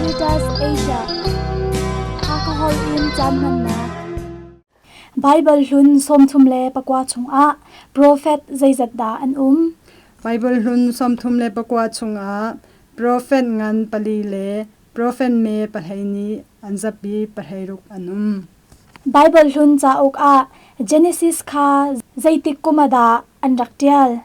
Caritas Asia. Hakha holh in caan hmannak. Baibal hlun 34 chungah profet zeizat dah an um? Baibal hlun 34 chungah profet ngan pali le profet me pahlei nih an zapi pahleiruk an um. Baibal hlun cauk ah Genesis kha zeitik kum ah dah an rak ṭial?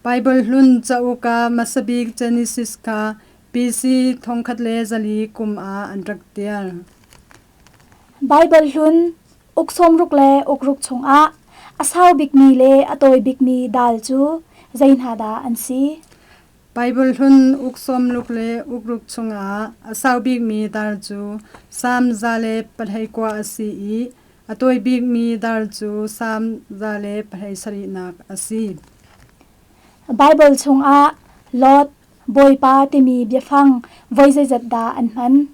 Baibal hlun cauk ah hmasabik Genesis kha BC 1400 kum ah an rak ṭial. Baibal hlun uk sawmruk le ukruk chungah a sau bikmi le a tawi bikmi dal cu zei hna dah an si? Baibal hlun uk sawmruk le ukruk chungah a sau bikmi dal cu Salm 119 a si i a tawi bikmi dal cu Salm 117 a si. Baibal chungah Lord, Bawipa timi biafang voi zeizat dah an hman?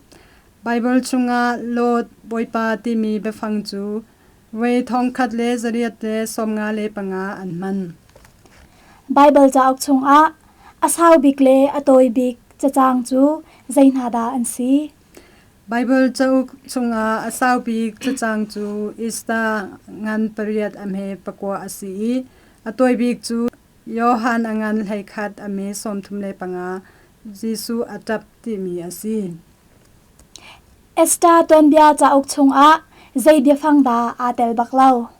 Baibal chungah Lord, Bawipa timi biafang cu voi 1895 an hman. Baibal cauk chungah a sau bik le a tawi bik cacang cu zei hna dah an si? Baibal cauk chungah a sau bik cacang cu Esther ngan pariat a hme pakua a si i a tawi bik cu Johan a ngan 11 a hme 35 Jesuh a ṭap timi a si. Esther tuanbia cauk chungah zei biafang dah aa tel bak lo?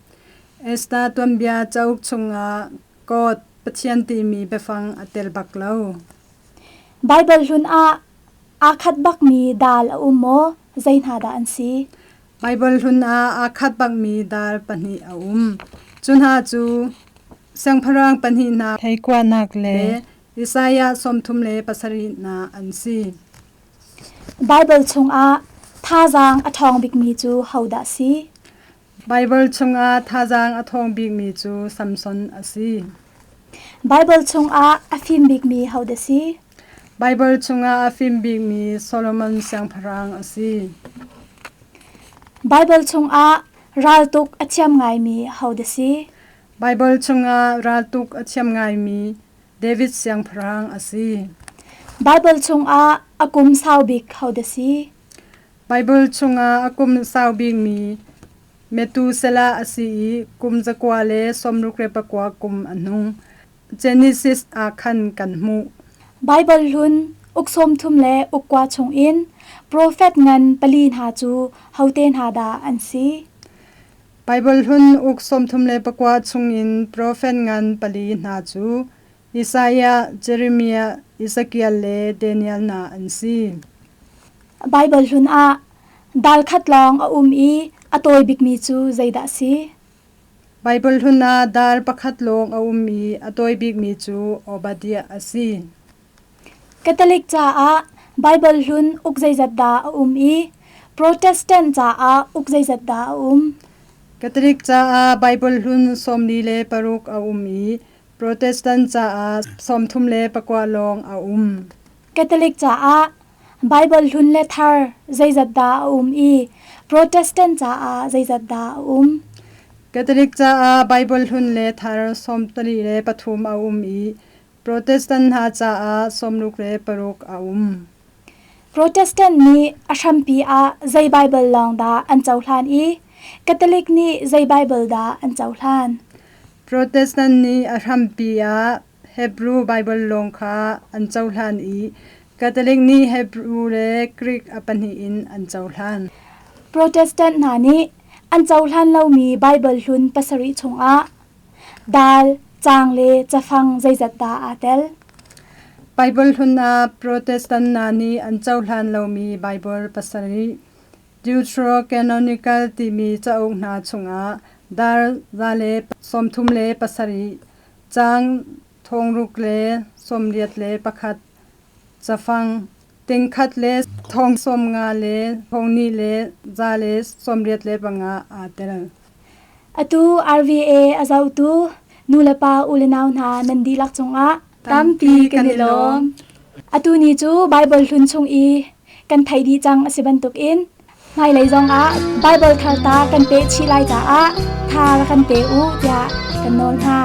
Esther tuanbia cauk chungah God, Pathian timi biafang a tel bak lo. Baibal hlun ah aa khat bakmi dal a um maw? Zei hna dah an si? Baibal hlun ah aa khat bakmi dal pahnih a um. Cu hna cu siangpahrang pahnih hna theikuahnak le Isaiah 37 hna an si. Baibal chungah thazaang a ṭhawng bikmi cu hodah si? Baibal chungah thazaang a ṭhawng bikmi cu Samson a si. Baibal chungah a fim bikmi hodah si? Baibal chungah a fim bikmi Solomon siangpahrang a si. Baibal chungah raltuk a thiam ngaimi hodah si? Baibal chungah raltuk a thiam ngaimi David siangpahrang a si. Baibal chungah a kum sau bik hodah si? Baibal chungah a kum sau bikmi Methuselah a si i kum 169 kum a nung. Genesis ah khan kan hmuh. Baibal hlun uk sawmthum le uk kua chungin profet ngan pali hna cu hote hna dah an si? Baibal hlun uk 39 chungin profet ngan pali hna cu Isaiah, Jeremiah, Ezekiel le Daniel hna an si. Baibal hlun ah dal khat lawng a um i a tawi bikmi cu zeidah a si? Baibal hlun ah dal pakhat lawng a um i a tawi bikmi cu Obadiah a si. Catholic caah Baibal hlun uk zeizat dah a um i Protestant caah uk zeizat dah a um? Catholic caah Baibal hlun 46 a um i Protestant caah 34 lawng a um. Catholic caah Baibal hlun le thar zeizat dah a um i Protestant caah zeizat dah a um? Catholic caah Baibal hlun le thar 43 a um i Protestant hna caah 66 a um. Protestant nih a hrampi ah zei Baibal lawng dah an cohlan i Catholic nih zei Baibal dah an cohlan? Protestant nih a hrampi ah Hebrew Baibal lawng kha an cohlan i Catholic nih Hebrew le Greek a pahnih in an cohlan. Protestant hna nih an cohlan lomi Baibal hlun pasarih chungah Dal, caang le cafang zeizat dah aa tel? Baibal hlun ah Protestant hna nih an cohlan lomi Baibal pasarih Deuterocanonical timi cauk hna chungah dar 137, caang 681, cafang tingkhat le thong sawmnga le thonghnih le za le 85 aa tel. Atu RVA a zohtu nulepa ulenau hna nan dihlak cungah tampi kan i lawm. Atu ni cu Baibal hlun chung i kan theih dih cang a si bantukin hmailei zongah Baibal thar ta kan peh chih lai caah tha rak kan pe u tiah kan nawl hna.